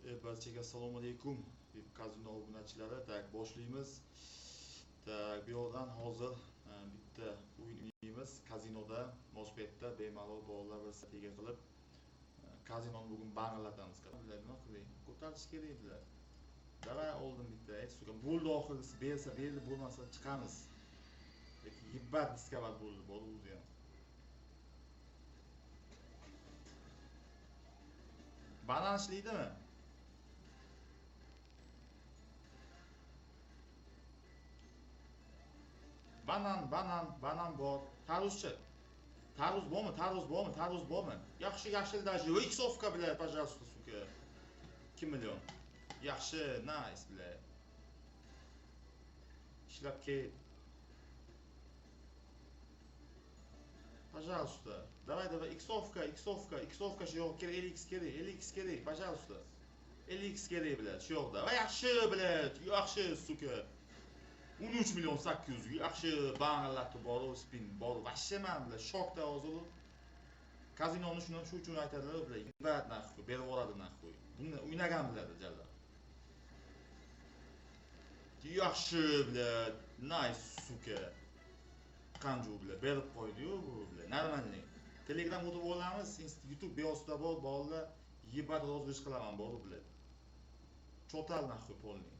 Barchaga assalomu alaykum VIP kazino obunachilari. Так, boshlaymiz. Так, bu yoqdan hozir bitta o'yin o'ynaymiz. Kazinoda, Mospetda bemalol bolalar bir strategiya qilib kazinoni bugun bang'latamiz. Bular nima qiling? Ko'tarish kerak edilar. Давай oldim bitta, ey сука. Bo'ldi oxirgisi, bersa berdi, bo'lmasa chiqamiz. Lekin yibbat diskavat bo'ldi, bor o'zi ham. Banan ishlaydimi? Banan, banan, banan bor. Tarvuzchi. Tarvuz bormi? Tarvuz bormi? Tarvuz bormi? Yaxshi, yashil даже. Иксовка, бля, пожалуйста, сука. 2 million. Yaxshi, nice, бля. Ishlab ket. Пожалуйста. Давай, давай, иксовка, иксовка, иксовка shu yoqqa kerak, 50x kerak, 50x kerak, пожалуйста. 50x kerak, бля, shu yoqda. Va yaxshi, бля, yaxshi, сука. 13 million 800, yaxshi bang'latib borib, spin borib, вообще man, бля, shokda hozir. Kazinoni shuni shu uchun aytadilar, бля, yibrat нахуй, berib yuboradi нахуй. Buni o'ynagan biladi jalab. Yaxshi, бля, nice, сука. Qanju, бля, berib qo'ydi-yu bu, бля, нормальный. Telegram o'tib olamiz, YouTube beyosida bor, bolalar yebat розыгрыш qilaman, bor, бля. Chotal нахуй полный.